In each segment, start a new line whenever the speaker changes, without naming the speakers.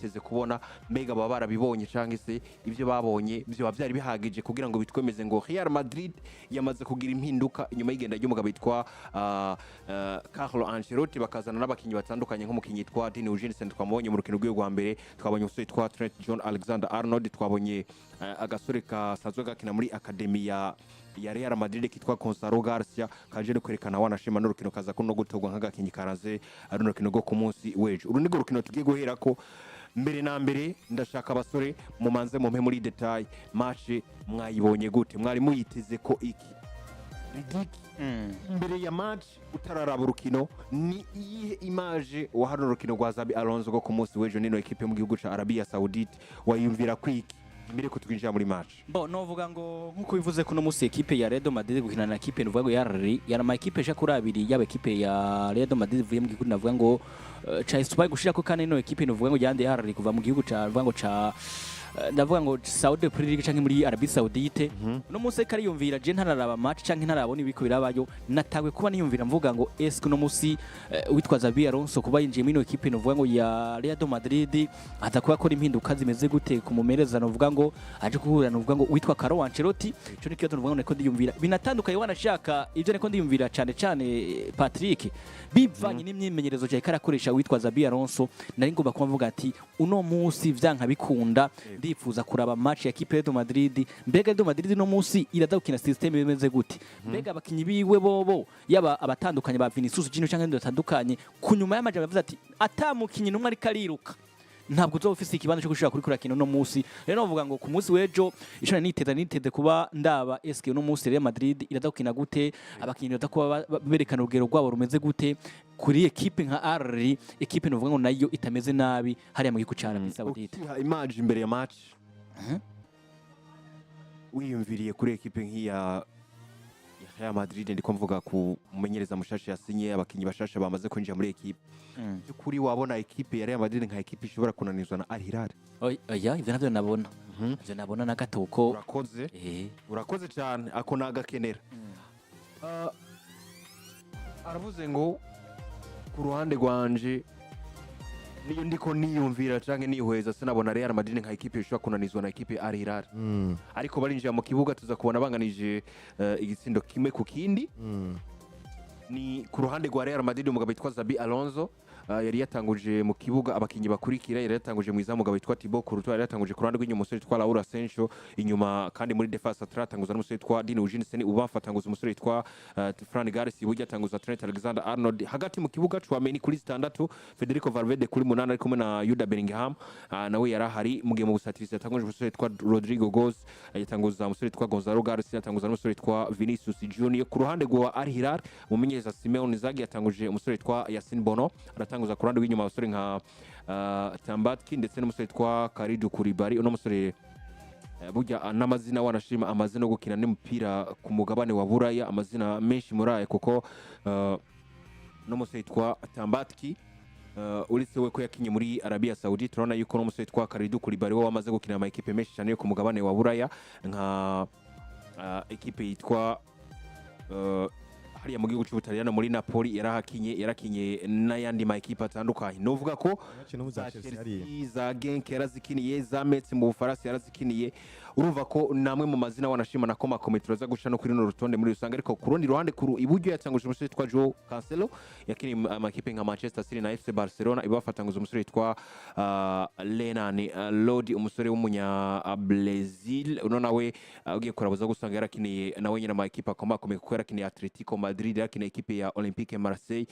Biteze kubona mbega baba barabibonye, cyangwa se ibyo babonye byoba byari bihagije kugira ngo bitwemeze ngo Real Madrid yamaze kugira impinduka inyuma y'igenda ry'umugabo witwa Carlo Ancelotti, bakazana n'abakinnyi batandukanye nk'umukinnyi yitwa Dean Huijsen twamubonye mu rukino rw'iwe rwa mbere, twabonye umusore witwa Trent John Alexander Arnold, twabonye agasore kasanzwe gakina muri academy ya Real Madrid kitwa Gonzalo Garcia, kaje no kwerekana wanashima n'urukino kaza kuno gutorwa nk'agakinyi karanze ari urukino rwo ku munsi w'ejo. Uru nirwo rukino tugiye guherako. Mbere na mbere, ndashaka abasore mumanze mumpe muri détail match mwayibonye gute, mwari muyiteze ko iki? Ridiki, imbere ya match utararaba urukino, ni iyihe image wa hano rukino rwa Xabi Alonso rwo ku munsi w'ejo nino ekipe yo mu gihugu ca Arabia Saoudite wayumvira kwiki mbere ko twinjira muri match?
Bo novuga ngo nkuko bivuze ko no musi ekipe ya Real Madrid gukina na ekipe nuvuga ngo yarari yari ama ekipe aja kuri abiri, yaba ekipe ya Real Madrid ivuye mu gihugu navuga ngo ca Espagne, gushira ko kandi no ekipe nuvuga ngo yande yarari kuva mu gihugu ca nuvuga ngo ca ndavuga ngo Saudi Pro League canke muri Arabie Saoudite. No musi ariko ariyumvira, je ntararaba match canke ntarabona ibiko birabayo, natagwe kuba niyumvira mvuga ngo est-ce que no musi witwa Xabi Alonso kuba yinjiye muri ino ekipe nuvuga ngo ya Real Madrid aza kuba akora impinduka zimeze gute ku mumereza nuvuga ngo aje guhura nuvuga ngo witwa Carlo Ancelotti? Ico ni kibazo nuvuga ngo niko ndiyumvira binatandukanye. Wanashaka ibyo niko ndiyumvira cyane cyane, Patrick, bivanye n'imyimenyerezo cyane karakoresha witwa Xabi Alonso, nari ngomba kuba mvuga ati uno munsi vyanka bikunda ndifuza kuraba match ya ekipe ya Madrid. Mbega Real Madrid no munsi iraza gukina system imeze gute? Mbega abakinyi biwe bobo, yaba abatandukanye ba Vinicius Junior canke batandukanye, ku nyuma y'amajambo yavuze ati atamukinyi numwe ariko ariruka, ntabwo uzoba ufise ikibanza cyo gushira kuri kurakina uno munsi. Rero novuga ngo ku munsi w'ejo ico nari niteze kuba ndaba, eske uno munsi Real Madrid iraza gukina gute, abakinyi baza kuba berekana urugero rwabo rumeze gute kuri ekipe nka Al, ekipe novuga ngo nayo itameze nabi hariya mu gihugu ca Arabie Saoudite.
Ukiha image imbere ya match, wiyumviriye kuri ekipe nk'iya ya Real Madrid, ndiko mvuga ku mumenyereza mushasha yasinye, abakinyi bashasha bamaze kwinjira muri ekipe, by'ukuri wabona ekipe ya Real Madrid nka ekipe ishobora kunanizwa na Al Hilal?
Oya, ivyo navyo nabona, ivyo nabona na gato ko
Urakoze. Urakoze cyane, ako nagakenera. Aravuze ngo ku ruhande rwanje niyo ndiko niyumvira canke nihweza, sinabona Real Madrid nka ekipe ishobora kunanizwa na ekipe ya Al Hilal. Ariko barinjira mu kibuga tuza kubona banganije igitsindo 1-1. Ni ku ruhande rwa Real Madrid, umugabo witwa Xabi Alonso yari yatanguje mu kibuga abakinyi bakurikira: yari yatanguje mu izamu umugabo witwa Thibaut Courtois, yari yatanguje ku ruhande rw'inyuma umusore witwa Raul Asencio, inyuma kandi muri défense centrale atanguza n'umusore witwa Dean Huijsen, ubamfa atanguza umusore witwa Fran Garcia, iburyo atanguza Trent Alexander Arnold, hagati mu kibuga Tchouameni kuri 6, Federico Valverde kuri 8 ari kumwe na Jude Bellingham, nawe yari ahari, mu gihe mu busatirizi yatanguje umusore witwa Rodrygo Goes, yatanguza umusore witwa Gonzalo Garcia, yatanguza n'umusore witwa Vinicius Junior. Ku ruhande rwa Al Hilal, umumenyereza Simeone Inzaghi yatanguje umusore witwa Yassine Bono, aratanguza ku ruhande rw'inyuma abasore nka Tambatki ndetse n'umusore witwa Kalidou Koulibaly. Uno musore burya n'amazina wanashima amazina yo gukina n'umupira ku mugabane wa Buraya, amazina menshi muri aya, kuko n'umusore witwa Tambatki uretse we ko yakinye muri Arabia Saoudite, turabona yuko n'umusore witwa Kalidou Koulibaly we wamaze gukina ama ekipe menshi cyane yo ku mugabane wa Buraya, nka ekipe yitwa hariya mu gihugu cy'Ubutaliyano muri Napoli yarahakinye, yarakinye n'ayandi ma ekipe atandukanye. Novuga ko
Yakina ubu za
za
Chelsea hariya.
Chelsea, za Genk yarazikiniye, za Metz mu Bufaransa yarazikiniye. Urumva ko namwe mu mazina wanashima na koma komite turaza guca no kuri runo rutonde muri rusange. Ariko ku rundi ruhande, kuru iburyo yatanguje umusore witwa Joao Cancelo yakiniye amakipe nka Manchester City na FC Barcelona, ibafatanguza umusore witwa Renan Lodi, umusore w'umunya Brazil. Uno nawe ugiye kurabuza gusanga yarakiniye nawe nyine ama ekipe akomakomeye, kuko yarakiniye Atletico Madrid, yarakiniye ekipe ya Olympique Marseille.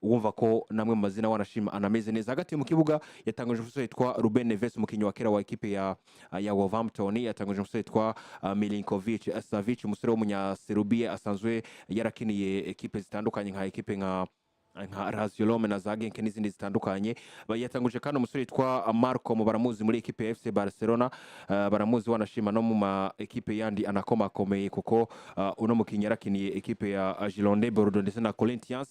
Wumva ko namwe mu mazina wanashima anameze neza. Hagati mu kibuga yatanguje umusore witwa Ruben Neves, umukinnyi wa kera wa ekipe ya Wolverhampton. Yatanguje umusore witwa Milinkovic Savic, umusore w'umunya Serbia asanzwe yarakiniye ekipe zitandukanye nka ekipe nka Lazio Rome na za Genk n'izindi zitandukanye. Yatanguje kandi umusore witwa Malcom, baramuzi muri ekipe ya FC Barcelona, baramuzi wanashima no mu ma ekipe yandi anakomakomeye, kuko uno mukinnyi yarakiniye ekipe ya Girondins Bordeaux ndetse na Corinthians.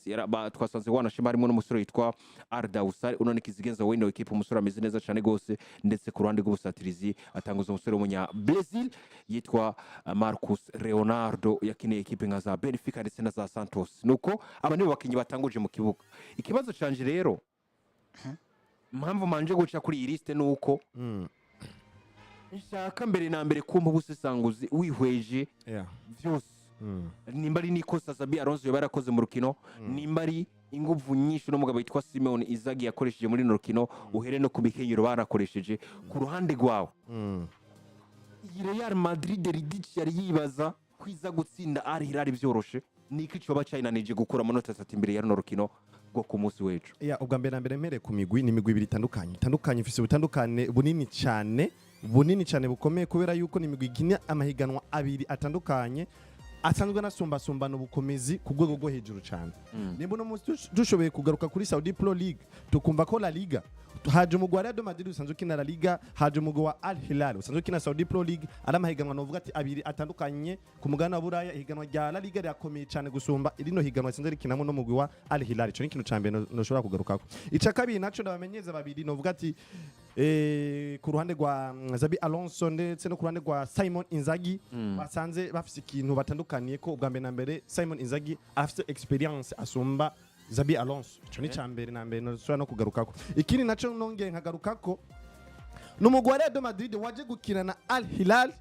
Twasanze wanashima harimo n'umusore witwa Arda Usari, uno ni kizigenza w'ino ekipe, umusore ameze neza cyane gose. Ndetse ku ruhande rw'ubusatirizi atanguza umusore w'umunya Brazil yitwa Marcus Leonardo, yakiniye ekipe nka za Benfica ndetse na za Santos. Nuko aba nibo bakinnyi batanguje mu kibuga. Ikibazo canje rero Impamvu manje guca kuri iyi liste nuko nshaka mbere na mbere kumva ubusesanguzi wihweje vyose, nimba ari n'ikosa Xabi Alonso yoba yarakoze mu rukino, nimba ari inguvu nyinshi n'umugabo witwa Simone Inzaghi yakoresheje muri runo rukino, uhere no ku mikenyero barakoresheje. Ku ruhande rwawe, iyi Real Madrid Ridic yari yibaza kwiza gutsinda Al Hilal vyoroshe, niki coba cayinanije gukura amanota 3 imbere ya runo rukino rwo ku munsi w'ejo?
Ya, ubwa mbere na mbere mpereye ku migwi, ni imigwi ibiri itandukanye ifise ubutandukane bunini cyane, bunini cyane bukomeye, kubera yuko ni imigwi ikina amahiganwa abiri atandukanye asanzwe anasumbasumbana ubukomezi ku rwego rwo hejuru cyane. Nimba uno munsi dushoboye kugaruka kuri Saudi Pro League, tukumva ko La Liga haje umugwi wa Real Madrid usanzwe ukina La Liga, haje umugwi wa Al Hilal usanzwe ukina Saudi Pro League, ari amahiganwa novuga ati abiri atandukanye ku mugabane wa Buraya. Ihiganwa rya La Liga rirakomeye cyane gusumba rino higanwa risanzwe rikinamo n'umugwi wa Al Hilal. Ico ni ikintu ca mbere noshobora kugarukako. Ica kabiri naco, ndabamenyeza babiri, novuga ati ku ruhande rwa Xabi Alonso ndetse no ku ruhande rwa Simon Inzaghi, basanze bafise ikintu batandukaniye ko. Ubwa mbere na mbere, Simon Inzaghi afise experience asumba Xabi Alonso. Ico ni ca mbere na mbere noshobora no kugarukako. Ikindi naco nongeye nkagarukako, ni umugwi wa Real Madrid waje gukina na Al Hilal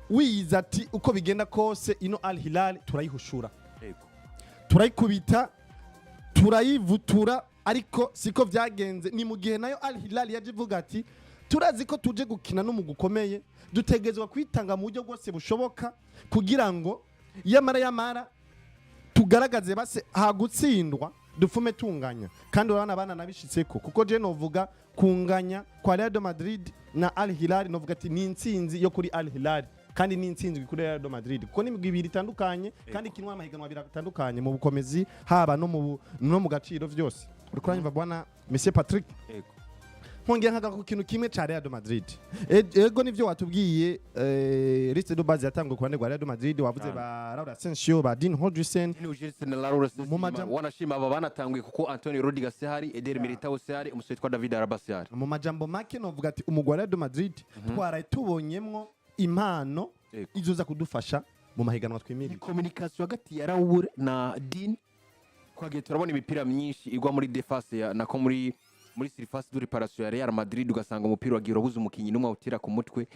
wiyiza ati uko bigenda kose ino Al Hilal turayihushura, turayikubita, turayivutura, ariko siko vyagenze. Ni mu gihe nayo Al Hilal yaje ivuga ati turazi ko tuje gukina n'umugwi ukomeye, dutegerezwa kwitanga mu buryo bwose bushoboka kugira ngo yamara yamara tugaragaze base hagutsindwa dufume tunganya. Kandi urabona abana nabishitseko, kuko je novuga kunganya kwa Real Madrid na Al Hilal, novuga ati ni intsinzi yo kuri Al Hilal kandi ni intsinzi kuri Real Madrid, kuko ni imigwi ibiri itandukanye kandi ikinwa amahiganwa abiri atandukanye mu bukomezi, haba no mu gaciro, vyose. Uriko uranyumva, bwana Monsieur Patrick?
Yego.
Nkongera nkagaruka ku kintu kimwe ca Real Madrid. Ego, nivyo watubwiye, liste de base yatanzwe ku ruhande rwa Real Madrid, wavuze ba Raul Asensio, ba Dean Huijsen.
Huijsen na Raul Asensio.
Mu majambo-
Wanashima aba banatanguye, kuko Antonio Rudiger sehari, Eder Militao sehari, umusore witwa David Alaba sehari.
Mu majambo make novuga ati umugwi wa Real Madrid twaraye tubonyemwo impano izoza kudufasha mu mahiganwa twimirije.
Communication hagati ya Raul na Dean, twagiye turabona imipira myinshi igwa muri défense ya nako muri surface de réparation ya Real Madrid, ugasanga umupira wagiye urabuza umukinyi n'umwe awutera ku mutwe.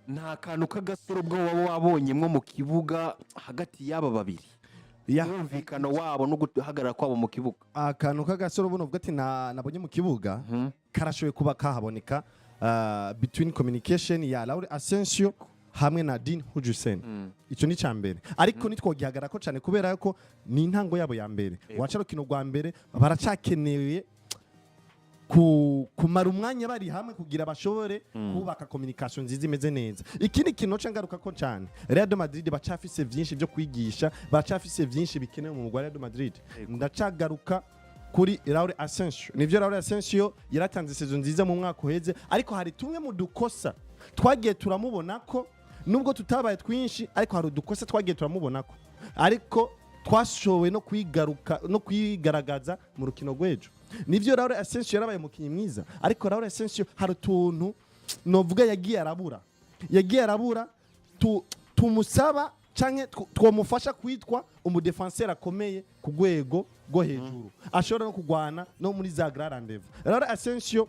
Nta kantu k'agasoro bwo waba wabonyemwo mu kibuga hagati y'aba babiri, umwumvikano wabo no guhagarara kwabo mu kibuga?
Akantu k'agasoro buno uvuga ati nabonye mu kibuga karashoboye kuba kahaboneka, between communication ya Raul Asensio hamwe na Dean Huijsen. Ico ni cambere, ariko nitwogihagarara ko cyane kubera ko ni intango yabo ya mbere. Waca rukino rwa mbere, baracakeneye kumara umwanya bari hamwe kugira bashobore kubaka communication nziza imeze neza. Ikindi kintu nca ngaruka ko cyane, Real de Madrid bacafise vyinshi byo kwigisha, bacafise vyinshi bikenewe mu mugwi wa Real de Madrid. Ndacagaruka kuri Raul Asensio. Nivyo, Raul Asensio yaratanze saison nziza mu mwaka uheze, ariko hari tumwe mu dukosa twagiye turamubona ko nubwo tutabaye twinshi, ariko hari udukosa twagiye turamubona ko ariko twashoboye no kwigaruka no kwigaragaza mu rukino rw'ejo. Nivyo, Raul Asensio yarabaye umukinnyi mwiza, ariko Raul Asensio hari utuntu novuga yagiye arabura tumusaba canke twomufasha kwitwa umudefenseur akomeye ku rwego rwo hejuru, ashobora no kugwana no muri za grand rendez-vous. Raul Asensio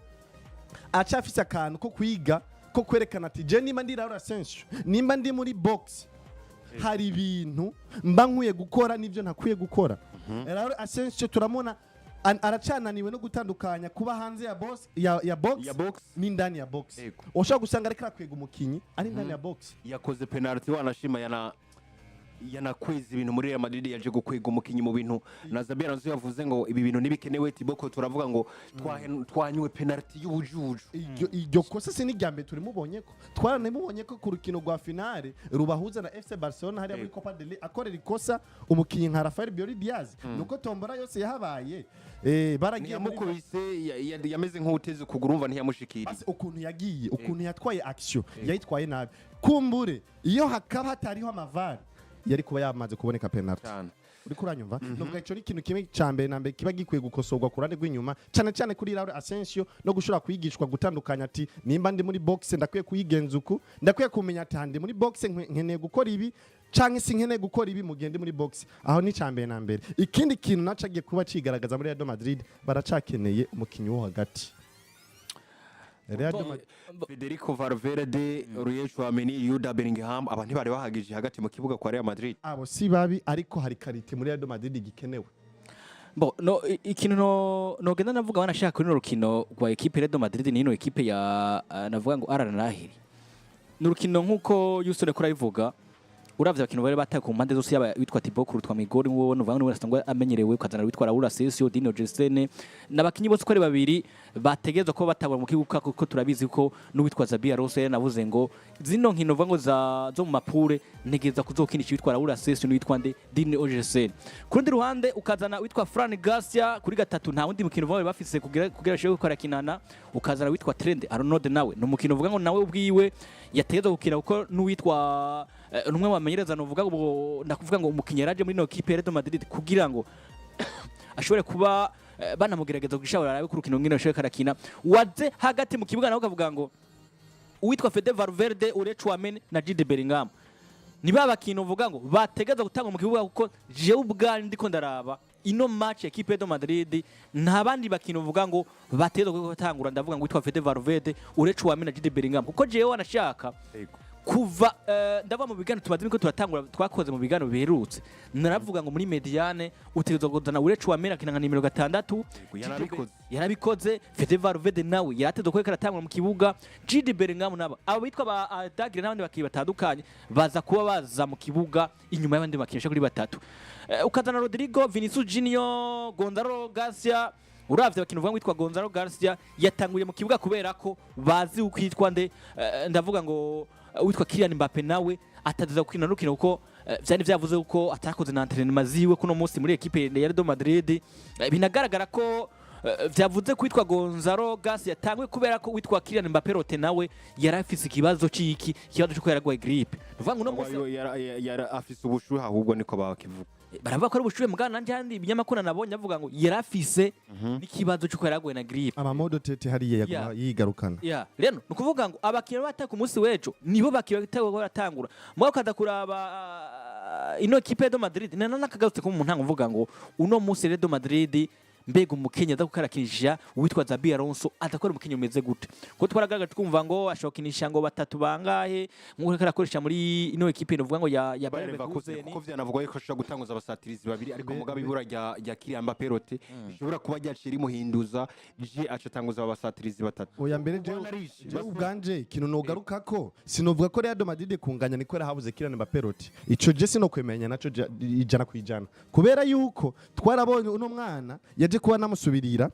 acafise akantu ko kwiga, ko kwerekana ati je nimba ndi Raul Asensio, nimba ndi muri box, hari ibintu mba nkwiye gukora n'ibyo ntakwiye gukora. Raul Asensio turamubona aracananiwe no gutandukanya kuba hanze ya box, ya box
Ya box.
n'indani ya box. Ushobora gusanga ariko arakwega umukinyi ari indani ya box.
Yakoze penalty, wanashima yana yanakweza ibintu muri Real Madrid, yaje gukwega umukinyi mu bintu na Xabi Alonso yavuze ngo ibi bintu ntibikenewe. Tiboko turavuga ngo twanywe penalty y'ubujuju.
Iryo kosa si n'irya mbere turimubonye ko, twaranamubonye ko ku rukino rwa finale rubahuza na FC Barcelona hariya muri Copa del Rey, akorera ikosa umukinyi nka Rafael Biori Diaz, nuko tombora yose yahabaye, baragiye muri
Ntiyamukubise, yameze nk'uteze ukuguru, umva ntiyamushikiriye.
Basi ukuntu yagiye, ukuntu yatwaye action, yayitwaye nabi. Kumbure iyo hakaba hatariho ama VAR, yari kuba yamaze kuboneka penalty. Uriko uranyumva? Novuga ico ni ikintu kimwe ca mbere na mbere kiba gikwiye gukosorwa ku ruhande rw'inyuma, cane cane kuri Raul Asensio, no gushobora kwigishwa gutandukanya ati nimba ndi muri box ndakwiye kuyigenza uku, ndakwiye kumenya ati handi muri box nkeneye gukora ibi. Canke sinkeneye gukora ibi, mugende muri box. Aho ni cambere na mbere. Ikindi kintu naco agiye kuba cigaragaza muri Real Madrid, baracakeneye umukinyi wo hagati. Real Madrid
Federico Valverde, Aurelien Tchouameni, Jude Bellingham, aba ntibari bahagije hagati mu kibuga kwa Real Madrid.
Abo si babi, ariko hari qualité muri Real Madrid gikenewe.
Bo no ikintu no nogenda navuga banashaka kuri no rukino rwa équipe Real Madrid ni ino équipe ya navuga ngo Al Ahly. Ni urukino nkuko Houston ko arabivuga, uravye abakintu bari bataye ku mpande zose, yaba witwa Thibaut Courtois Migori, wowe nuvuga ngo asanzwe amenyerewe, ukazana witwa Raul Asensio, Dino Jensen, n'abakinyi bose uko ari babiri bategerezwa kuba batabura mu kibuga, kuko turabizi ko n'uwitwa Xabi Alonso yari navuze ngo zino nkino uvuga ngo za zo mu ma poules ntegereza kuzokinisha witwa Raul Asensio n'uwitwa nde, Dino Jensen. Ku rundi ruhande ukazana witwa Fran Garcia kuri gatatu, nta wundi mukino uvuga bari bafise kugira bashobore gukora kinana. Ukazana witwa Trent Arnold, nawe ni umukino uvuga ngo nawe ubwiwe yategerezwa gukina, kuko n'uwitwa numwe wamenyereza nuvuga ngo ndakuvuga ngo umukinyi yaraje muri no kipe ya Real Madrid kugira ngo ashobore kuba banamugerageza gushobora arabe ku rukino ngene ashobore karakina waze hagati mu kibuga, nawe ukavuga ngo uwitwa Fede Valverde, Aurelien Tchouameni na Jude Bellingham ni ba bakintu uvuga ngo bategereza gutanga mu kibuga, kuko jewe ubwanjye ndiko ndaraba ino match ya équipe de Madrid, nta bandi bakintu uvuga ngo bategereza gutangura. Ndavuga ngo witwa Fede Valverde, Aurelien Tchouameni na Jude Bellingham, kuko jewe wanashaka kuva ndava mu biganiro tumaze imiko turatangura twakoze mu biganiro biherutse, naravuga ngo muri médiane utegerezwa kuzana Aurelien Tchouameni akina nka nimero 6.
Yarabikoze.
Yarabikoze. Fede Valverde nawe yaratezwe ko karatangura mu kibuga, Jude Bellingham nabo abo bitwa ba Adagire n'abandi bakinnyi batandukanye baza kuba baza mu kibuga inyuma y'abandi bakinnyi kuri batatu. Ukazana Rodrigo, Vinicius Junior, Gonzalo Garcia. Uravye abakinyi uvuga ngo witwa Gonzalo Garcia yatanguye mu kibuga kubera ko bazi ukwitwa nde, ndavuga ngo witwa Kylian Mbappe nawe atageza gukina rukino, kuko vyari vyavuze ko atakoze na entraînement ziwe kuno munsi muri équipe ya Real Madrid. Binagaragara ko vyavuze ko witwa Gonzalo Garcia yatanguye kubera ko witwa Kylian Mbappe Rote nawe yari afise ikibazo c'iki, ikibazo c'uko yaragwaye grippe. Nuvuga ngo uno munsi
Yara afise ubushuhe, ahubwo niko bakivuga.
Baravuga ko ari ubushuhe, mugana nanje handi ibinyamakuru nabonye avuga ngo yari afise n'ikibazo c'uko yaragwaye na grippe.
Ama maux de tête hariya yaguma yigarukana.
Ya, rero ni ukuvuga ngo abakinnyi bataka ku munsi w'ejo nibo bakinnyi bataka baratangura. Mugabo ukaza kuraba ino équipe de Madrid nana nakagarutse ko mu ntango mvuga ngo uno munsi Real Madrid, mbega umukinyi aza gukarakinisha witwa Xabi Alonso adakora umukinyi umeze gute? Kuko twaragaragaje twumva ngo ashokinisha ngo batatu bangahe nk'uko ariko arakoresha muri ino équipe novuga ngo ya Bayer
Bayer Leverkusen,
Leverkusen.
Kuko vyanavugwa yuko ashobora gutanguza abasatirizi babiri, ariko mugabo ibura rya Kylian Mbappé Rote rishobora kuba ryaciye rimuhinduza je aca atanguza aba basatirizi batatu.
Oya, mbere jewe ubwanje ikintu nogaruka ko sinovuga ko Real Madrid kunganya niko yarahabuze Kylian Mbappé Rote. Ico je sinokwemenya naco 100%, kubera yuko twarabonye uno mwana yaje kuba namusubirira,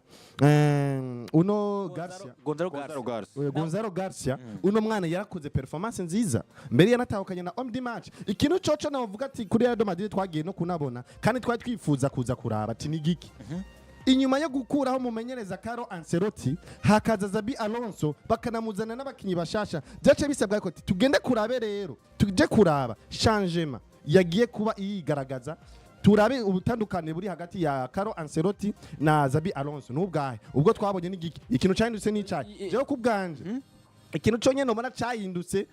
uno Garcia.
Gonzalo Garcia.
Gonzalo Garcia.
Gonzalo Garcia, uno mwana yarakoze performance nziza, mbere yanatahukanye na homme du match. Ikintu coco navuga ati kuri Real Madrid twagiye no kunabona kandi twari twifuza kuza kuraba ati ni giki inyuma yo gukuraho mumenyereza Carlo Ancelotti, hakaza Xabi Alonso, bakanamuzana n'abakinyi bashasha, byace bisabwa ko ati tugende kurabe rero, tuje kuraba changement yagiye kuba iyigaragaza, turabe ubutandukane buri hagati ya Carlo Ancelotti na Xabi Alonso n'ubwahe. Ubwo twabonye n'igiki ikintu cyahindutse n'icayi. Jewe ku bwanje ikintu cyonyine ubona cyahindutse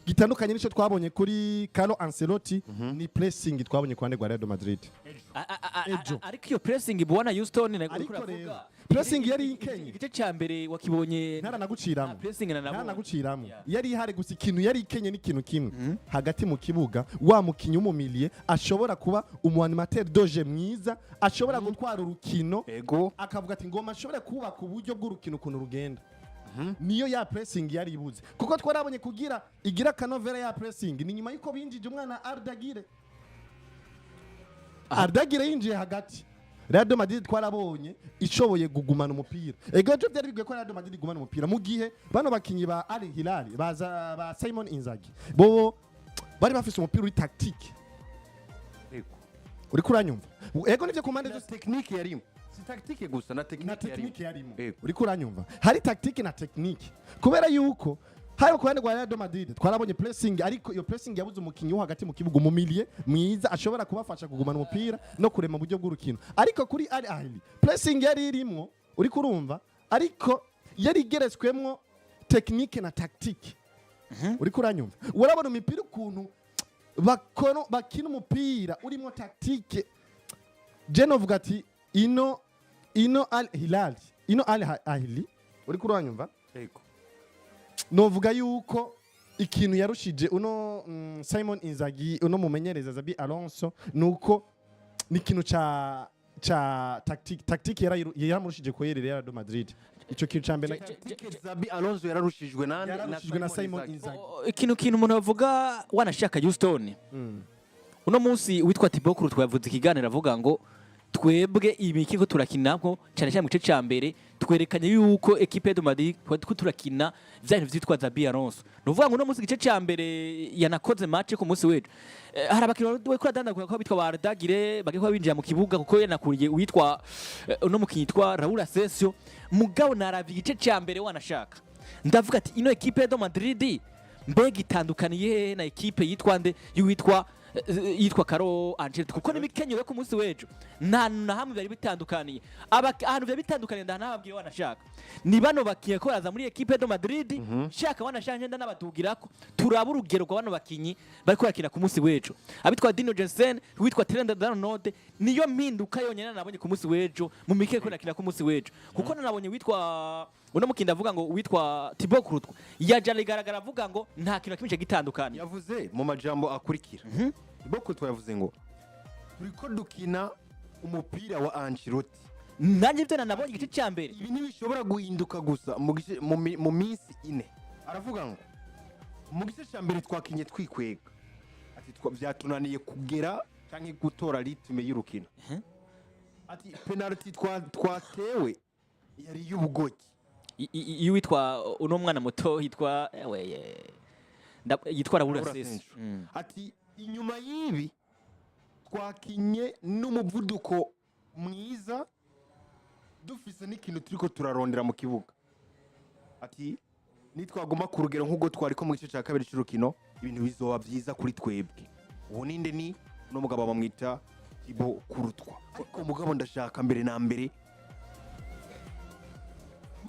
gitandukanye n'ico twabonye kuri Carlo Ancelotti ni pressing twabonye ku ruhande rwa Real Madrid. Ejo.
Ariko iyo pressing, bwana Houston, na
Ariko rero, pressing yari ikenye.
Igice cya mbere wakibonye
Ntaranaguciramo.
Nta pressing na nabonye.
Ntaranaguciramo.
Yeah.
Yari ihari, gusa ikintu yari ikenye n'ikintu kimwe hagati mu kibuga, wa mukinyi w'umu milieu ashobora kuba umu animateur de jeu mwiza, ashobora gutwara urukino, akavuga ati ngoma ashobore kubaka uburyo bw'urukino ukuntu rugenda. Niyo ya pressing yari ibuze, kuko twarabonye kugira igira kanovera ya pressing ni nyuma yuko binjije umwana Arda Güler. Arda Güler yinjiye hagati, Real Madrid twarabonye ishoboye kugumana umupira. Ego, ejo byari bigoye ko Real Madrid igumana umupira mu gihe bano bakinyi ba Al Hilal baza ba Simon Inzaghi bobo bari bafise umupira uri tactique. Uriko uranyumva? Ego, nivyo, ku mpande
Na
zose.
technique yarimo, si tactique gusa, na
Na
technique
technique yarimo.
Yego.
Uriko uranyumva? Hari tactique na technique, kubera yuko hari ku ruhande rwa Real Madrid twarabonye pressing, ariko iyo pressing yabuze umukinyi wo hagati mu kibuga, umu milieu mwiza ashobora kubafasha kugumana umupira no kurema uburyo bw'urukino. Ariko kuri Al Ahly pressing yari irimwo, uriko urumva, ariko yari igeretswemwo technique na tactique. Uriko uranyumva? Urabona imipira ukuntu Bakina umupira urimo tactique. Je novuga ati ino Al Hilal, ino Al Ahli, uri kuranyumva?
Yego.
Novuga yuko ikintu yarushije uno Simon Inzaghi, uno mumenyereza Xabi Alonso, nuko ni ikintu ca tactique yaramurushije ko Real de Madrid. Ico kintu ca mbere.
Xabi Alonso yararushijwe nande?
Yararushijwe na Simon Inzaghi.
Oh, ikintu umuntu avuga wanashaka, Houston, uno munsi witwa Thibaut Courtois yavuze ikiganiro avuga ngo twebwe ibi kiko turakinako cyane cyane mu gice cya mbere twerekanye yuko équipe de Madrid twari turiko turakina vya bintu vyitwa Xabi Alonso. Ni ukuvuga ngo uno munsi igice cya mbere yanakoze match ku munsi w'ejo. Hari abakinnyi bariko baradandagura ko bitwa ba Ardagire bagiye kuba binjira mu kibuga kuko yanakuriye uwitwa uno mukinyi yitwa Raul Asensio. Mugabo naravye igice cya mbere, wanashaka ndavuga ati ino équipe de Madrid mbega itandukaniye hehe na équipe yitwa nde, y'uwitwa yitwa Carlo Ancelotti? Kuko n'imikenyero yo ku munsi w'ejo nta na hamwe byari bitandukaniye. Ahantu byari bitandukaniye ndanababwiye, wanashaka ni bano bakinyi ko baraza muri équipe de Madrid. Shaka wanashaka ngenda n'abadugirako turaba urugero rwa bano bakinyi bariko barakina ku munsi w'ejo, abitwa Dino Jensen, witwa Trent Alexander-Arnold. Niyo mpinduka yonyene nabonye ku munsi w'ejo mu mikenyero ko nakina ku munsi w'ejo, kuko nanabonye witwa uno mukinda avuga ngo witwa Thibaut Courtois yaje arigaragara avuga ngo nta kintu na kimwe gitandukanye.
Yavuze mu majambo akurikira, Thibaut Courtois yavuze ngo turiko dukina umupira wa Ancelotti.
Nanjye ibyo nanabonye igice cya mbere.
Ibi ntibishobora guhinduka gusa mu minsi 4. Aravuga ngo mu gice cya mbere twakinye twikwega, ati byatunaniye kugera cyangwa gutora rythme y'urukino. Ati penalty twatewe yari iy'ubugoyi.
Iyo witwa uno mwana muto yitwa ewe yitwa Raul
Raul
Asensio.
Asensio. Ati inyuma y'ibi twakinye n'umuvuduko mwiza, dufise n'ikintu turiko turarondera mu kibuga. Ati nitwaguma ku rugero nk'ubwo twari ko mu gice cya kabiri cy'urukino, ibintu bizoba byiza kuri twebwe. Ubu ninde? Ni uno mugabo bamwita Thibaut Courtois. Ariko mugabo ndashaka mbere na mbere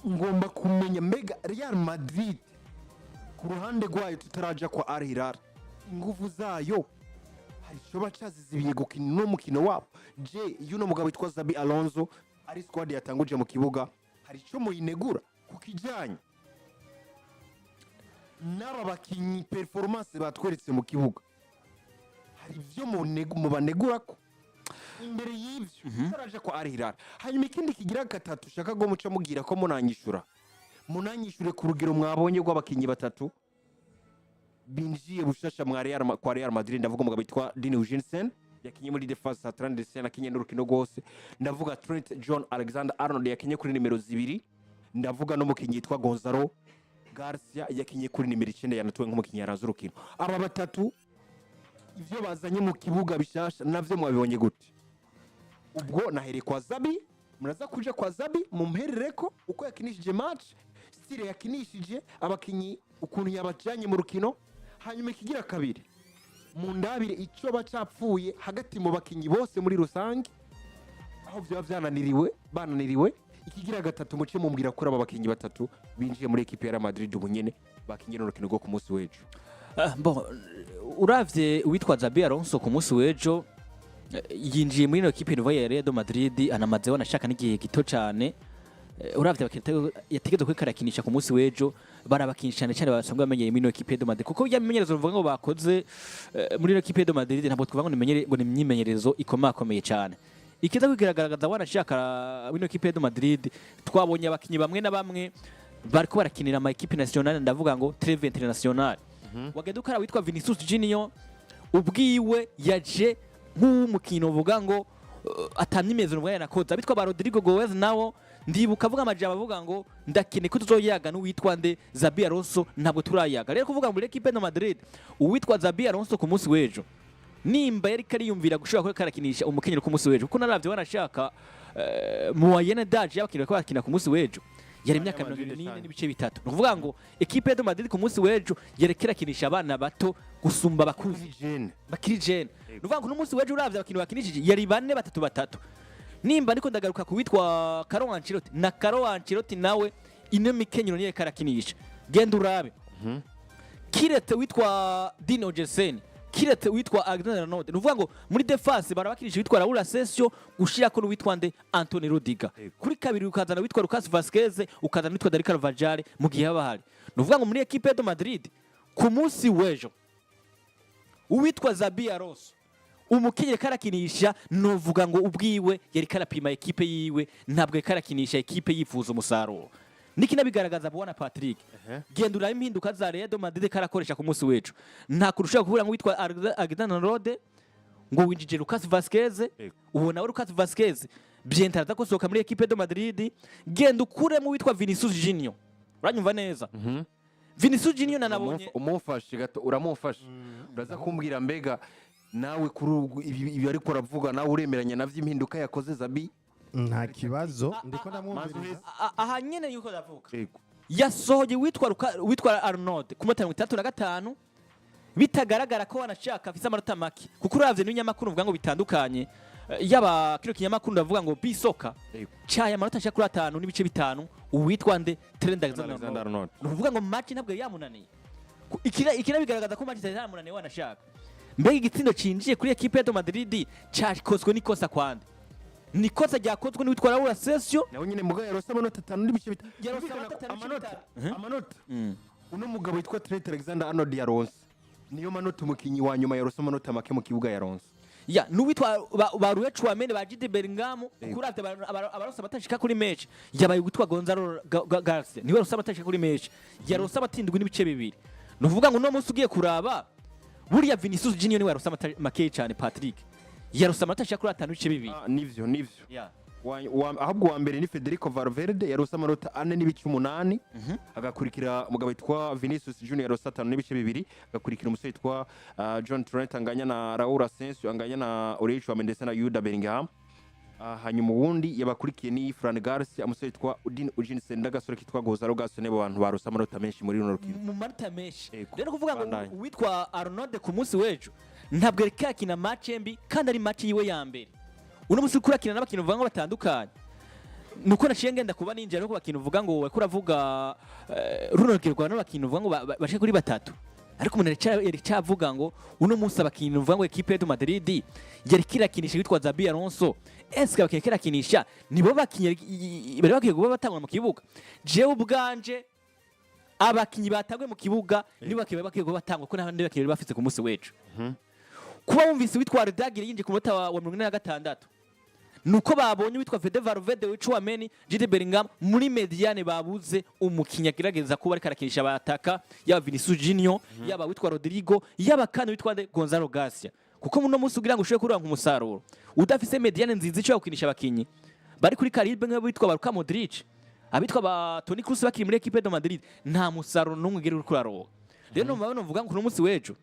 ngomba kumenya mbega Real Madrid ku ruhande rwayo, tutaraja kwa Al Hilal, ingufu zayo hari icoba cazizibiye gukina uno mukino wabo? Je yuno mugabo witwa Xabi Alonso ari squad yatanguje mu kibuga, hari ico muyinegura ku kijanye n'aba bakinyi, performance batweretse mu kibuga? Hari ivyo mubanegurako imbere y'ivyo, tutaraja kwa Al Hilal? Hanyuma ikindi kigira gatatu ushaka ko muca mubwira ko munanyishure ku rugero mwabonye rw'abakinyi batatu binjiye bushasha kwa Real Madrid. Ndavuga umugabo witwa Dean Huijsen yakinye muri défense centrale ndetse yanakinye n'urukino rwose, ndavuga Trent John Alexander Arnold yakinye kuri nimero 2, ndavuga n'umukinyi yitwa Gonzalo Garcia yakinye kuri nimero 9, yanatuwe nk'umukinyi yaranze urukino. Aba batatu ivyo bazanye mu kibuga bishasha navyo mwabibonye gute? Ubwo nahereye kwa Xabi, muraza kuja kwa Xabi mumperereko uko yakinishije match, style yakinishije abakinyi, ukuntu yabajanye mu rukino. Hanyuma ikigira kabiri, mundabire ico bacapfuye hagati mu bakinyi bose muri rusange, aho byaba byananiriwe bananiriwe. Ikigira gatatu, muce mumbwira kuri aba bakinyi batatu binjiye muri équipe ya Real Madrid ubu nyene bakinye n'urukino rwo ku munsi w'ejo.
Ah, bon, uravye uwitwa Xabi Alonso ku munsi w'ejo, yinjiye muri ino équipe nouvelle ya Real Madrid anamazeho anashaka n'igihe gito cyane. Uravye abakinyi yategerezwa kuriko arakinisha ku munsi w'ejo, barabakinisha cyane cyane basanzwe bamenyereye muri ino équipe de Madrid, kuko ya mimenyerezo bavuga ngo bakoze muri ino équipe de Madrid ntabwo twavuga ngo nimenyere ngo ni imyimenyerezo ikomakomeye cyane. Ikiza kwigaragaza wanashaka muri ino équipe de Madrid, twabonye abakinyi bamwe na bamwe bariko barakinira ama équipe nationale, ndavuga ngo trêve internationale. Wagenda ukara witwa Vinicius Junior ubwiwe yaje nk'umukino uvuga ngo atamyimenyerezo n'ubwo yanakoze. Abitwa ba Rodrygo Goes nawo ndibuka avuga amajambo avuga ngo ndakeneye ko tuzoyaga n'uwitwa nde, Xabi Alonso, ntabwo turayaga. Rero kuvuga muri équipe de Madrid, uwitwa Xabi Alonso ku munsi w'ejo nimba yari kariyumvira gushobora kuba karakinisha umukenyero ku munsi w'ejo, kuko naravye wanashaka moyenne d'âge y'abakinnyi bariko barakina ku munsi w'ejo yari imyaka 44.3. Ni ukuvuga ngo équipe de Madrid ku munsi w'ejo yareka irakinisha abana bato gusumba abakuze.
Jeune.
Bakiri jeune. Ni ukuvuga ngo n'umunsi w'ejo uravye abakinnyi bakinishije yari bane, batatu, batatu. Nimba ndiko ndagaruka ku witwa Carlo Ancelotti, na Carlo Ancelotti nawe ino mikenyero niyo karakinisha. Genda urabe kiretse witwa Dino Jensen. Kiretse witwa Alexander Arnold. Ni ukuvuga ngo muri défense barabakinisha witwa Raul Asensio, gushirako n'uwitwa nde, Antonio Rudiger. Kuri kabiri ukazana witwa Lucas Vazquez, ukazana witwa Dani Carvajal mu gihe haba hari. Ni ukuvuga ngo muri équipe de Madrid ku munsi w'ejo, uwitwa Xabi Alonso umukenyeri karakinisha, novuga ngo ubwiwe yari karapima ekipe yiwe, ntabwo yari karakinisha ekipe yifuza umusaruro. Niki nabigaragaza, bwana Patrick? Genda urabe impinduka za Real Madrid karakoresha ku munsi w'ejo. Nta kurusha kuvuga ngo witwa Alexander Arnold ngo winjije Lucas Vazquez. Ubu nawe Lucas Vazquez bientôt araza gusohoka muri équipe de Madrid. Genda ukuremo witwa Vinicius Junior, uranyumva neza? Vinicius Junior nanabonye
Umufashe gato, uramufashe, uraza kumbwira mbega nawe kuri ubu ibi ariko uravuga, nawe uremeranya navyo, impinduka yakoze Xabi?
Nta kibazo, ndiko ndamwumviriza.
Aha nyene yuko ndavuga, yasohoye witwa Arnold ku minota 65, bitagaragara ko wanashaka afise amanota make, kuko uravye n'ibinyamakuru uvuga ngo bitandukanye, yaba kino kinyamakuru ndavuga ngo bisoka caye amanota ashika kuri 5.5 uwitwa nde, Trent Alexander
Alexander
Arnold.
Arnold.
Ni ukuvuga ngo match ntabwo yari yamunaniye. Ikina bigaragaza ko match itari yamunaniye wanashaka. Mbega igitsindo cinjiye kuri équipe ya Madrid cakozwe n'ikosa kwande? Ni ikosa ryakozwe n'uwitwa Raul Asensio.
Nawe nyine mugabo yarose amanota 5.5.
Yarose
Yumvikana
amanota
ko
5.5.
Amanota uno mugabo witwa Trent Alexander Arnold yaronse niyo manota umukinyi wa nyuma yarose amanota make mu kibuga yaronse.
Ya, n'uwitwa ba Ruhe Tchouameni, ba Jude Bellingham, kuko uravye abaronse amatashika kuri menshi yabaye uwitwa Gonzalo Garcia, niwe yarose amatashika kuri menshi, yarose amatindwi n'ibice bibiri. Ni ukuvuga ngo uno munsi ugiye kuraba, buriya Vinicius Junior niwe yarose amata makeyi cyane. Patrick, yarose amanota ashika kuri 5.2.
Ah, nivyo.
Ya.
Ahubwo uwa mbere ni Federico Valverde, yarose amanota 4.8, agakurikira umugabo witwa Vinicius Junior yarose 5.2, agakurikira umusore witwa John Trent anganya na Raul Asensio, anganya na Aurelien Tchouameni ndetse na Jude Bellingham. Hanyuma uwundi yabakurikiye ni Fran Garcia, umusore witwa Udin Ujinsen n'agasore kitwa Gonzalo Garcia, nibo bantu barose amanota menshi muri runo rukino.
Mu manota menshi.
Ego.
Rero kuvuga ngo
Bandanye.
uwitwa Arnold ku munsi w'ejo ntabwo yari yakina match mbi, kandi ari match yiwe ya mbere. Uno munsi uriko urakina n'abakinnyi uvuga ngo batandukanye, nuko naciye ngenda kuba ninjira no ku bakinnyi uvuga ngo wariko uravuga, runo rukino rwa n'abakinnyi uvuga ngo bashika kuri batatu, ariko umuntu yaricyavuga ngo uno munsi abakinnyi uvuga ngo équipe de Madrid yari kirakinisha witwa Xabi Alonso, eske abakinnyi kirakinisha nibo bakinnyi bari bakwiye kuba batangwa mu kibuga? Jewe ubwanje abakinnyi batanguye mu kibuga nibo bakinnyi bari bakwiye kuba batangwa, ko n'abandi bakinnyi bari bafise ku munsi w'ejo. Kuba wumvise witwa Rudagire yinjiye ku munota wa 46, nuko babonye witwa Fede Valverde, Tchouameni, Jude Bellingham muri médiane, babuze umukinnyi agerageza kuba ariko arakinisha abataka, yaba Vinicius Junior, yaba witwa Rodrigo, yaba kandi witwa Gonzalo Garcia, kuko muno munsi ugira ngo ushobore kuronka umusaruro udafise médiane nziza ishobora gukinisha abakinyi bari kuri calibre nk'abitwa ba Luka Modric, abitwa ba Toni Kroos bakiri muri équipe de Madrid, nta musaruro n'umwe ugira uriko uraronka. Rero numva novuga ngo kuno munsi w'ejo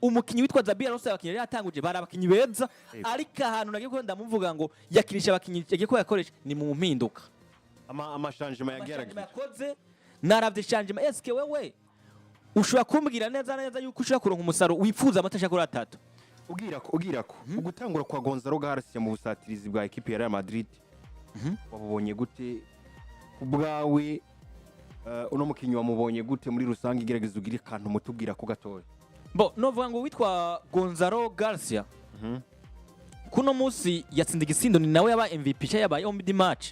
umukinyi witwa Xabi Alonso, abakinyi yari yatanguje bari abakinyi beza, ariko ahantu nagiye ko ndamuvuga ngo yakinisha abakinyi yagiye ko yakoresha ni mu mpinduka.
Ama changement
Ama changement
yagerageje.
Yakoze, naravye changement. Eske wewe ushobora kumbwira neza neza yuko ushobora kuronka umusaruro wifuza amata ashika kuri atatu?
Ubwira ko ugutangura kwa Gonzalo Garcia mu busatirizi bwa équipe ya Real Madrid wabubonye gute ku bwawe? Uno mukinyi wamubonye gute muri rusange? Igerageza ugire akantu mutubwira ko gatoya.
Bo novuga ngo witwa Gonzalo Garcia kuno munsi yatsinze igitsindo, ni nawe yabaye MVP cyangwa yabaye homme du match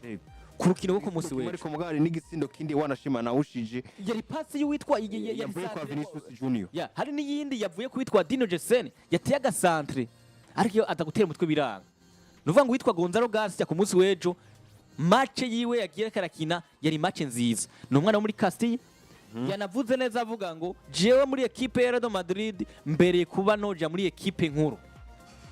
ku rukino rwo ku munsi w'ejo.
Ariko mugari n'igitsindo kindi wanashima nawushije.
Yari pasi y'uwitwa
yavuye kwa Vinicius Junior.
Ya, hari n'iyindi yavuye ku witwa Dino Jesen, yateye agasantre ariko iyo aza gutera umutwe biranga. Ni ukuvuga ngo uwitwa Gonzalo Garcia ku munsi w'ejo match yiwe yagiye karakina yari match nziza. Ni umwana wo muri Castilla, yanavuze neza avuga ngo jewe muri équipe ya Real Madrid mbereye kuba noja muri équipe nkuru,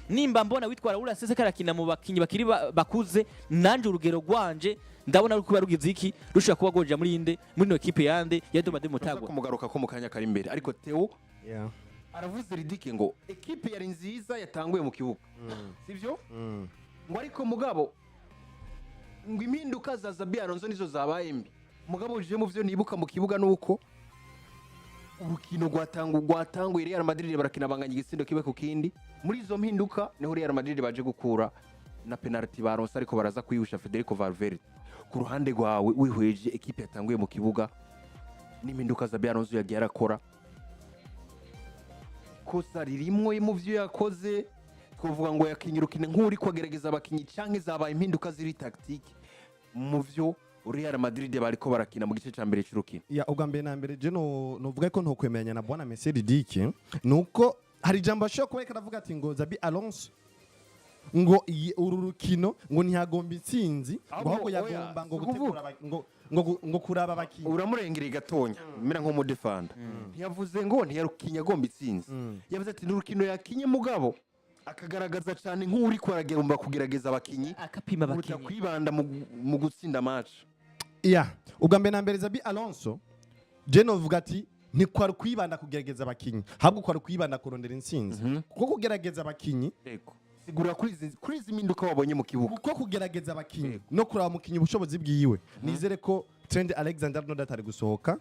nimba mbona witwa Raul Asensio karakina mu bakinyi bakiri bakuze, nanje urugero rwanje ndabona rukuba rugize iki, rushobora kuba goja muri inde, muri no équipe yande ya Real Madrid
Tuza
mutagwa.
Kumugaruka ko mu kanya kari imbere, ariko Theo aravuze ridike ngo équipe yari nziza yatanguye mu kibuga, sivyo? Ngo ariko mugabo ngo impinduka za Xabi Alonso nizo zabaye mbi. Mugabo uje mu byo nibuka mu kibuga nuko urukino rwatanguye Real Madrid barakina banganya igitsindo kibe ku kindi. Muri izo mpinduka niho Real Madrid baje gukura na penalty baronse, ariko baraza kwihusha Federico Valverde. Ku ruhande rwawe, wihweje équipe yatanguye mu kibuga n'impinduka Xabi Alonso yagiye arakora, Ikosa ririmwo mu vyo yakoze, twavuga ngo yakinye urukino nk'uri kwagerageza abakinyi, canke zabaye impinduka ziri tactique mu vyo Real Madrid bariko barakina mu gice ca mbere c'urukino?
Ya, ubwa mbere na mbere je no novuga ko ntokwemeranya na bwana Messi Dike, nuko hari ijambo ashobora kuba ariko aravuga ati ngo Xabi Alonso ngo uru rukino ngo ntiyagomba intsinzi, ngo
Ahubwo
ahubwo
oya,
yagomba ngo
si
gutegura
ukuvuga.
ngo kuraba abakinyi.
Uramurengereye gatonya, mera nk'umudefanda. Ntiyavuze ngo ntiyarukinye agomba itsinzi, yavuze ati ni urukino yakinye mugabo akagaragaza cyane nk'uri kwaragomba kugerageza abakinyi
akapima
kuruta
abakinyi
kwibanda mu gutsinda match.
Ya, ubwa mbere na mbere Xabi Alonso je novuga ati ntikwari kwibanda kugerageza abakinyi, ahubwo kwari kwibanda kurondera intsinzi, kuko kugerageza abakinyi
Yego, sigura kuri izi mpinduka wabonye mu kibuga.
Kuko kugerageza abakinyi no kuraba umukinyi ubushobozi bwiwe, nizere ko Trent Alexander Arnold atari gusohoka,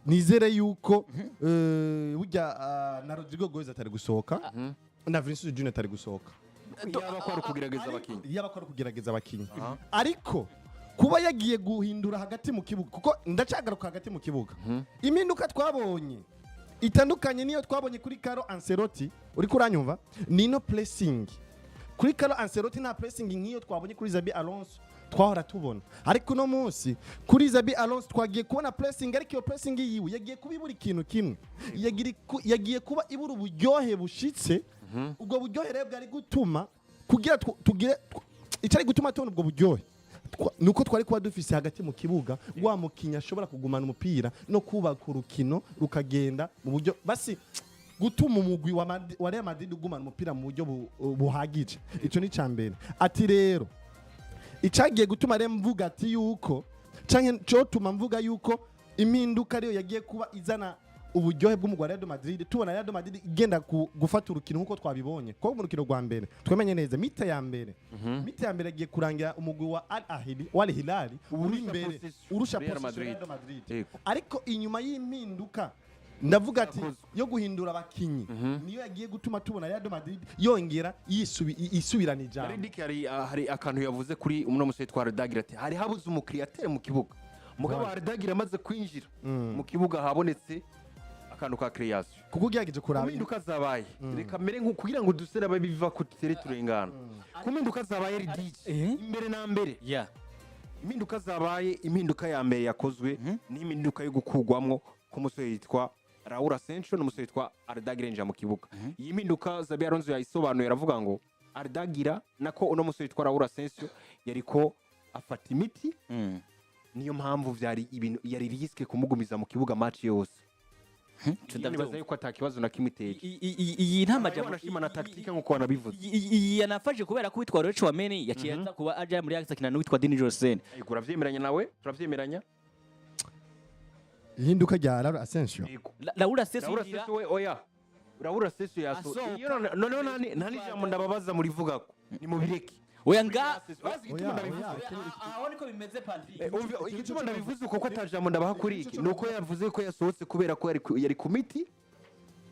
nizere yuko burya na Rodrigo Goes atari gusohoka, na Vinicius Junior atari gusohoka.
Yaba ko ari ukugerageza abakinyi.
Yaba ko ari kugerageza abakinyi. Ariko kuba yagiye guhindura hagati mu kibuga, kuko ndacagaruka hagati mu kibuga, impinduka twabonye itandukanye niyo twabonye kuri Carlo Ancelotti, uriko uranyumva, ni no pressing. Kuri Carlo Ancelotti nta pressing nk'iyo twabonye kuri Xabi Alonso twahora tubona, ariko uno munsi kuri Xabi Alonso twagiye kubona pressing, ariko iyo pressing yiwe yagiye kuba ibura ikintu kimwe. Yagiye kuba ibura uburyohe bushitse. Ubwo buryohe rero bwari gutuma kugira tugire icari gutuma tubona ubwo buryohe nuko twari kuba dufise hagati mu kibuga wa mukinnyi ashobora kugumana umupira no kubaka urukino rukagenda mu buryo basi gutuma umugwi wa Real Madrid ugumana umupira mu buryo buhagije. Ico ni ca mbere. Ati rero icagiye gutuma rero mvuga ati yuko canke cotuma mvuga yuko impinduka ariyo yagiye kuba izana uburyohe bw'umugwi wa Real Madrid, tubona Real Madrid igenda gufata urukino nk'uko twabibonye ko mu rukino rwa mbere twemenye neza mi-temps ya mbere yagiye kurangira umugwi wa Al Ahly, wa Al Hilal uri
Urusha
imbere,
possession
urusha
Real
possession
Madrid.
Real Madrid. Ariko inyuma y'impinduka ndavuga ati
Yakozwe.
yo guhindura abakinyi niyo yagiye gutuma tubona Real Madrid yongera isubirana ijambo.
Hari hari akantu yavuze kuri uno musore witwa Ardagira, ati hari habuze umukiriya mu kibuga, mugabo Ardagira amaze kwinjira mu kibuga habonetse akantu ka création.
Kuko ugerageje kuraba
Ku mpinduka zabaye, reka mbere nko kugira ngo duse n'ababiva ku tere turengana, ku mpinduka zabaye ridiki imbere na mbere, impinduka zabaye, impinduka ya mbere yakozwe ni impinduka yo gukugwamwo k'umusore yitwa Raul Asensio n'umusore witwa Ardagira yinjira mu kibuga. Iyi mpinduka Xabi Alonso yayisobanuye, aravuga ngo Ardagira nako uno musore witwa Raul Asensio yariko afata imiti, niyo mpamvu vyari ibintu yari risque kumugumiza mu kibuga match yose.
Ico
Nibaza
ndavyumva.
yuko ata kibazo na kimwe iteje.
Iyi nta majambo.
Wanashima na tactique nkuko wanabivuze.
Iyi yanafashe kubera ko witwa Roche Wameni yaciye aza kuba aja muri Ajax akina n'uwitwa Dini Josene.
Yego, uravyemeranya nawe, turavyemeranya.
Ihinduka rya Raul Asensio.
Yego.
Raul Asensio
Raul
yinjira.
Asensio we, oya, Raul Asensio yaso
Asohoka.
iyo noneho nta n'ijambo ndababaza murivugako, ni mubireke.
Oya nga.
Urazi igituma
Oya,
ndabivuze?
oya.
Aho niko bimeze, Patrick.
Umva, igituma ndabivuze uko ko atajambo ndabaha kuri iki ni uko yavuze ko yasohotse kubera ko yari ku miti.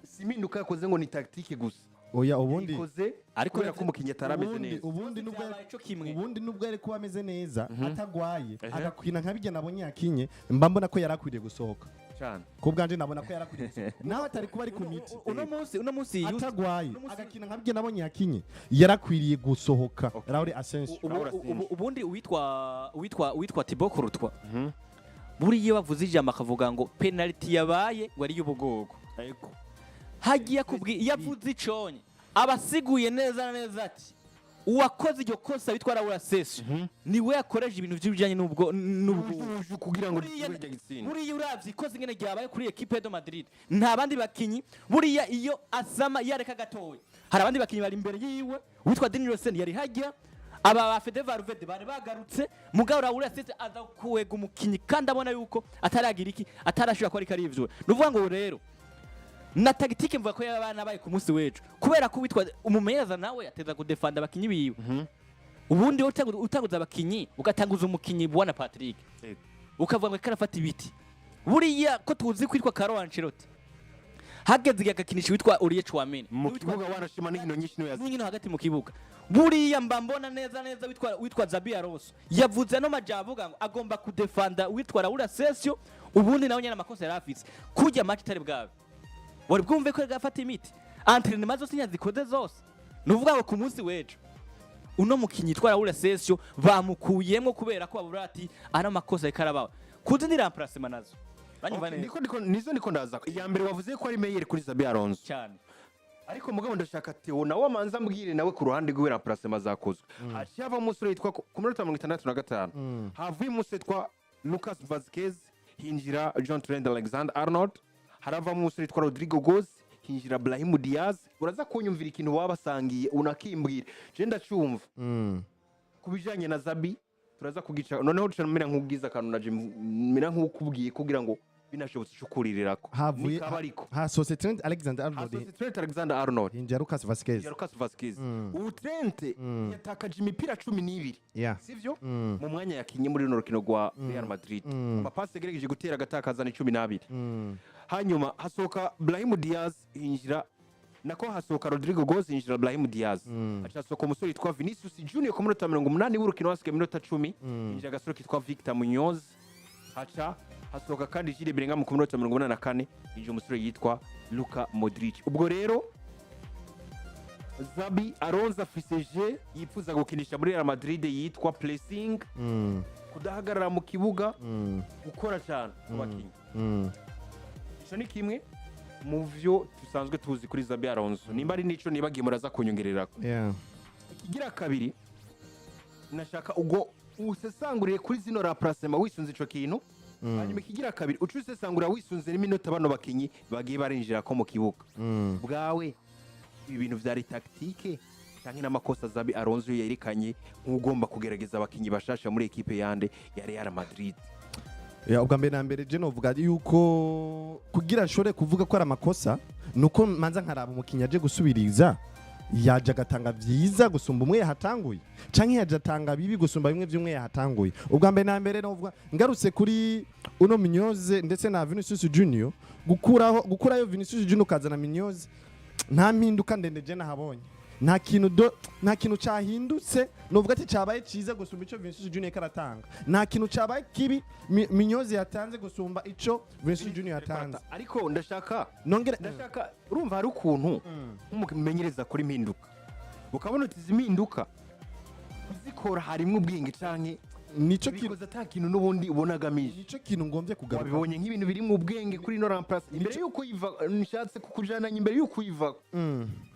Si impinduka yakoze ngo ni tactique gusa,
Oya, ubundi
ikoze
Ariko
kubera ko umukinnyi atarameze neza.
Ubundi nubwo
Vyabaye co kimwe.
Ubundi nubwo yari kuba ameze neza atagwaye, agakina nka bijya nabonye yakinye, mba mbona ko yari akwiriye gusohoka.
Cyane.
Ku bwanje nabona ko yari akwiriye gusohoka nawe atari kuba ari ku miti.
Uno munsi
Atagwaye agakina nka bijya nabonye yakinye, yarakwiriye gusohoka Raul Asensio.
Raul Asensio.
Ubundi uwitwa Thibaut Courtois, buriya bavuze ijambo akavuga ngo penalty yabaye ngo ari iy'ubugogo, hagiye kubwi iyo avuze iconye abasiguye neza na neza ati uwakoze iryo kosa witwa Raul Asensio niwe yakoreje ibintu by'ibijyanye n'ubwo
Uje kugira ngo
Buriya
tujye gitsinda.
Buriya uravye ikoze ingene ryabaye kuri equipe de Madrid, nta bandi bakinyi. Buriya iyo asama yareka gatoya, hari abandi bakinyi bari imbere yiwe, witwa Dini Rosen yari hajya, aba ba Fede Valverde bari bagarutse, mugabo Raul Asensio aza kuwega umukinyi kandi abona yuko ataragira iki, atarashobora kuba ariko arivyura. Ni ukuvuga ngo rero na tactique mvuga ko yaba baye ku munsi w'ejo kubera ko witwa umumenyereza nawe ateza kudefanda abakinyi biwe. Ubundi wowe utanguza abakinyi, ugatanguza umukinyi bwana Patrick, ukavuga ngo karafata ibiti, buriya ko tuzi kwitwa Carlo Ancelotti hageze igihe agakinisha witwa Aurier Tchouameni
Mu kibuga wanashima n'inkino nyinshi niwe yazi.
N'inkino hagati mu kibuga, buriya mba mbona neza neza witwa Xabi Alonso yavuze ano majambo avuga ngo agomba kudefanda witwa Raul Asensio. Ubundi nawe nyene amakosa yari afise kurya match itari bwabe wari bwumve ko gafata imiti. Entraînement zose ntiyazikoze zose. Ni ukuvuga ngo ku munsi w'ejo uno mukinyi yitwa Raul Asensio bamukuyemwo kubera ko babura ati ari amakosa ariko arabaho ku zindi remplacement nazo banyumva
Okay,
neza.
Nizo ndiko ndaza. Iya mbere wavuze ko ari meilleur kuri Xabi Alonso.
Cyane.
Ariko mugabo ndashaka Theo nawe amanza ambwire nawe ku ruhande rw'iwe remplacement zakozwe. Haciye havamo umusore yitwa ku minota 65, havuye umusore witwa Lucas Vazquez, hinjira John Trent Alexander Arnold. Haravamo umusore witwa Rodrigo Goes, hinjira Brahim Diaz. Uraza kunyumvira ikintu waba basangiye unakimbwira, je ndacyumva. Ku bijanye na Xabi turaza kugica noneho duca mera nk'ubwiza akantu naje mera nk'ukubwiye kugira ngo binashobotse ico kuririrako.
Havuye
Nikaba ariko
hasohotse Trent Alexander Arnold,
hasohotse Trent Alexander Arnold,
hinjira Lucas Vazquez.
ya Lucas Vazquez. Ubu Trent yatakaje imipira 12, sivyo, mu mwanya yakinye muri runo rukino rwa Real Madrid. Amapasi yagerageje gutera agatakaza ni 12. Hanyuma hasohoka Brahim Diaz, hinjira, nako hasohoka Rodrigo Goes, hinjira Brahim Diaz. Haca hasohoka umusore witwa Vinicius Junior ku minota 80 w'urukino, hasigaye iminota 10, hinjira agasore kitwa Victor Munoz. Haca hasohoka kandi Jude Bellingham ku minota 84, hinjira umusore yitwa Luka Modric. Ubwo rero Xabi Alonso afise jeu yifuza gukinisha muri Real Madrid yitwa pressing, kudahagarara mu kibuga, gukora cyane ku bakinnyi. Ico ni kimwe mu vyo dusanzwe tuzi kuri Xabi Alonso. Nimba ari nico nibagiye muraza kunyongererako. Ikigira kabiri, nashaka ubwo usesanguriye kuri zino remplacement wisunze ico kintu. Hanyuma ikigira kabiri, uca usesangurira wisunze n'iminota bano bakinyi bagiye barinjira ko mu kibuga. Bwawe ibi bintu vyari tactique canke n'amakosa Xabi Alonso yerekanye nk'ugomba kugerageza abakinyi bashasha muri ekipe yande ya Real Madrid?
Ya, ubwa mbere na mbere je novuga yuko kugira nshobore kuvuga ko ari amakosa nuko manza nkaraba umukinnyi aje gusubiriza yaje agatanga vyiza gusumba umwe yahatanguye canke yaje atanga bibi gusumba bimwe vy'umwe yahatanguye. Ubwa mbere na mbere novuga, ngarutse kuri uno Munoz ndetse na Vinicius Junior, gukurayo Vinicius Junior ukazana Munoz, nta mpinduka ndende je nahabonye. Nta kintu cyahindutse novuga ati cyabaye cyiza gusumba ico Vinicius Junior karatanga. Nta kintu cyabaye kibi Munoz yatanze gusumba ico Vinicius Junior yatanze.
Ariko ndashaka
Nongera
ndashaka urumva hari ukuntu nk'umumenyereza kuri impinduka ukabona uti izi mpinduka kuzikora harimwo ubwenge canke
Nico kintu
bikoze ata kintu n'ubundi ubona agamije.
Nico kintu ngombye kugaruka.
Wabibonye nk'ibintu biri mu bwenge kuri ino remplace imbere y'uko uyiva? Nshatse kukujana imbere y'uko uyiva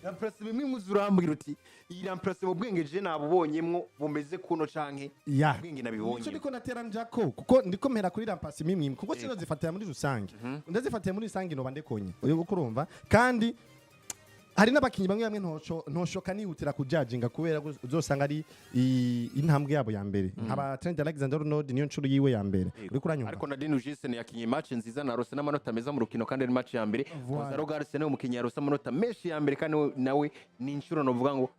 remplace bimwe muzi, urambwira uti iyi remplace mu bwenge je nabubonyemwo bumeze kuno canke ubwenge nabibonye.
Nico ndiko natera njako, kuko ndiko mpera kuri remplace imwe imwe, kuko sino zifatira muri rusange. Ndazifatira muri rusange noba ndekonye uyo urumva. Kandi hari n'abakinyi bamwe bamwe ntoshoka nihutira kujajinga kubera ko uzosanga ari intambwe yabo ya mbere, nkaba Trent Alexander Arnold niyo nshuro yiwe ya mbere, uriko uranyumva?
Ariko Nadine Ujisen yakinye match nziza, narose n'amanota meza mu rukino kandi ari match ya mbere.
Voilà.
Gonzalo Garcia niwe mukinyi yarose amanota menshi ya mbere, kandi nawe ni inshuro novuga ngo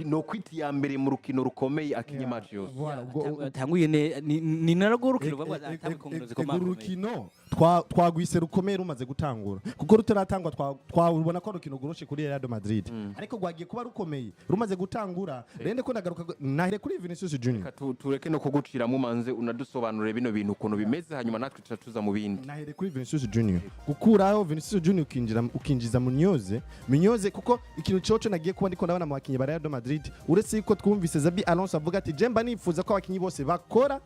no kwita iya mbere mu rukino rukomeye akinye match yose.
Voilà, ubwo
Tanguye ni narwo rukino bavuga atanguye ku nkino zikomeye.
Urukino twagwise rukomeye rumaze gutangura, kuko rutaratangwa twabona ko urukino rworoshe kuri Real Madrid, ariko rwagiye kuba rukomeye rumaze gutangura. Rero ndiko ndagaruka nahere kuri Vinicius Junior.
Reka tureke no kuguciramo, manze unadusobanurire bino bintu ukuntu bimeze, hanyuma natwe tuca tuza mu bindi.
Nahere kuri Vinicius Junior, gukuraho Vinicius Junior ukinjiza Munoz. Munoz, kuko ikintu coco nagiye kuba ndiko ndabona mu bakinyi ba Real Madrid, uretse yuko twumvise Xabi Alonso avuga ati je mba nifuza ko abakinyi bose bakora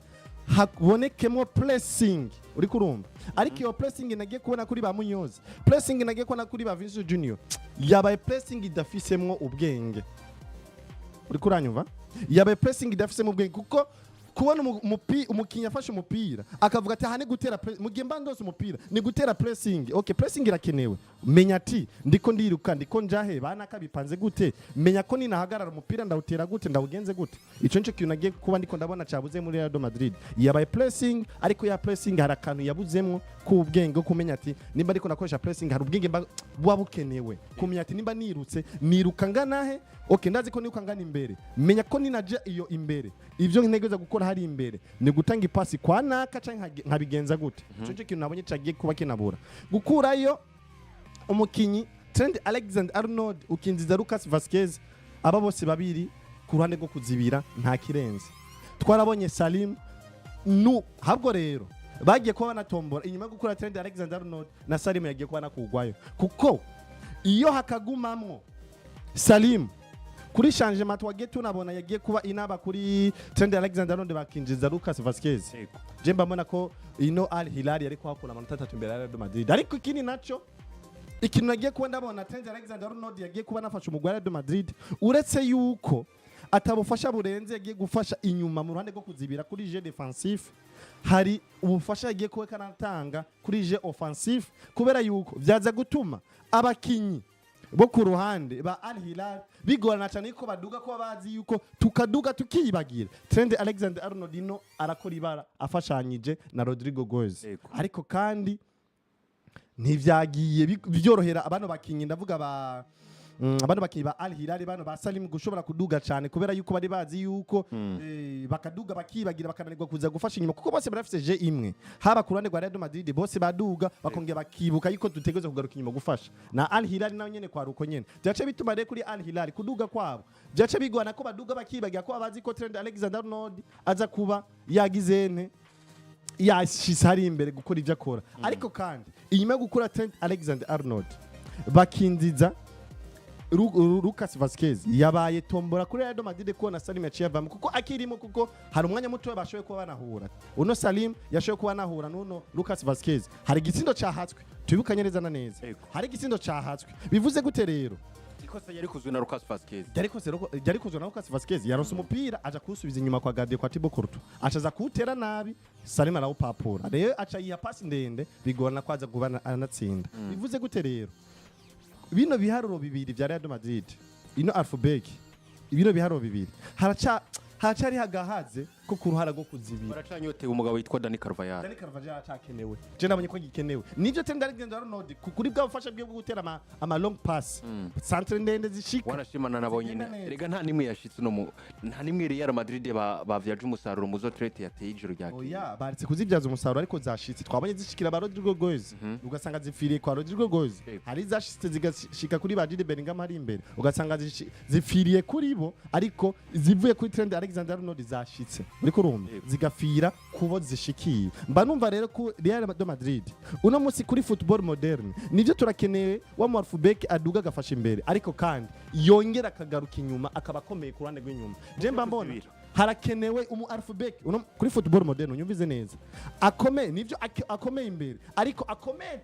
habonekemo pressing, uriko urumva? Ariko iyo pressing nagiye kubona kuri ba Munoz, pressing nagiye kubona kuri ba Vinicius Junior, yabaye pressing idafisemwo ubwenge, uriko uranyumva? Yabaye pressing idafisemo ubwenge, kuko kubona umukinyi afashe umupira akavuga ati aha ni gutera mu gihe mba ndose umupira ni gutera pressing. Okay, pressing irakenewe. Menya ati ndiko ndiruka, ndiko njahe, banaka bipanze gute, menya ko ninahagarara umupira ndawutera gute, ndawugenze gute. Ico nico kintu nagiye kuba ndiko ndabona cabuze muri Real Madrid. Yabaye pressing, ariko ya pressing hari akantu yabuzemwo k'ubwenge bwo kumenya ati nimba ndiko nakoresha pressing hari ubwenge buba bukenewe kumenya ati nimba nirutse niruka nganahe. Okay, ndazi ko niruka ngana imbere, menya ko ninaja iyo imbere ivyo ntegereza gukora hari imbere ni gutanga ipasi kwa naka canke nkabigenza gute. Ico nico kintu nabonye cagiye kuba kinabura. Gukurayo umukinyi Trent Alexander Arnold ukinjiza Lucas Vazquez, aba bose babiri ku ruhande rwo kuzibira nta kirenze. Twarabonye Salim nu habwo rero bagiye kuba banatombora inyuma yo gukura Trent Alexander Arnold na Salim yagiye kuba nakugwayo, kuko Iyo hakagumamwo Salim kuri changement twagiye tunabona yagiye kuba inaba kuri Trent Alexander-Arnold, bakinjiza Lucas Vazquez, je mbabona ko ino Al Hilal yari kuhakura amanota 3 imbere ya Real Madrid. Ariko ikindi naco, ikintu nagiye kuba ndabona Trent Alexander-Arnold yagiye kuba nafasha umugwi wa Real Madrid, uretse yuko atabufasha burenze yagiye gufasha inyuma mu ruhande rwo kuzibira kuri jeu défensif, hari ubufasha yagiye kuba kanatanga kuri jeu offensif, kubera yuko vyaza gutuma abakinyi bo ku ruhande ba Al Hilal bigorana cyane yuko baduga, ko bazi yuko tukaduga tukiyibagira Trent Alexander Arnold ino arakora ibara afashanyije na Rodrigo Goes. Ariko kandi ntivyagiye byorohera abano bakinyi, ndavuga ba abano bakinyi ba Al Hilal, bano ba Salim, gushobora kuduga cyane, kubera yuko bari bazi yuko bakaduga bakibagira, bakananirwa kuza gufasha inyuma, kuko bose barafise jeu imwe. Haba ku ruhande rwa Real Madrid, bose baduga bakongera bakibuka yuko dutegerezwa kugaruka inyuma gufasha. Na Al Hilal nayo nyene kwa ruko nyene, byace bituma rero kuri Al Hilal kuduga kwabo byace bigwana ko baduga bakibagira, ko bazi ko Trent Alexander Arnold aza kuba yagize nte, yashyize hari imbere gukora ibyo akora. Ariko kandi inyuma yo gukora Trent Alexander Arnold bakinziza Lucas Vazquez, yabaye tombora kuri Real Madrid kubona Salim yaciye avamo, kuko akirimo, kuko hari umwanya muto bashoboye kuba banahura, uno Salim yashoboye kuba banahura n'uno Lucas Vazquez, hari igitsindo cahatswe, tubibukanye neza na neza. Hari igitsindo cahatswe. Bivuze gute rero?
Ikosa yari kuzwe na Lucas Vazquez.
Yari kozwe na Lucas Vazquez. Yaronse umupira, aja kuwusubiza inyuma kwa gardien, kwa Thibaut Courtois, acaza kuwutera nabi, Salim arawupapura, rero aca yiha pasi ndende, bigorana kwaza kuba anatsinda. Bivuze gute rero? Bino biharuro bibiri vya Real Madrid, ino half-back, bino biharuro bibiri haracari hagahaze ko ku ruhara rwo kuzibira.
Baracanyotewe umugabo witwa Dani Carvajal.
Dani Carvajal aracakenewe. Je nabonye ko gikenewe nivyo Trent Alexander-Arnold kuri bwa bufasha bwe bwo gutera ama long pass, centre ndende zishika.
Wanashimana nabo nyine.
Zigenda neza.
Rega nta nimwe yashitse no mu nta nimwe Real Madrid bavyaje umusaruro muzo Trent yateye ijoro ryakeye.
Oya, baretse kuzibyaza umusaruro, ariko zashitse twabonye zishikira ba Rodrigo Goes, ugasanga zipfiriye kwa Rodrigo Goes. Hari zashitse zigashika kuri ba Jude Bellingham hari imbere, ugasanga zipfiriye kuri bo, ariko zivuye kuri Trent Alexander-Arnold zashitse uri kurumva zigafira kubo zishikiye. Mba numva rero ko Real de Madrid uno munsi kuri football moderne, nivyo turakeneye wa mu half-back aduga agafasha imbere, ariko kandi yongera akagaruka inyuma, akaba akomeye ku ruhande rw'inyuma. Je mba mbona harakenewe umu half-back uno kuri football moderne, unyumvize neza, akomeye nivyo, akomeye imbere, ariko akomeye cyane.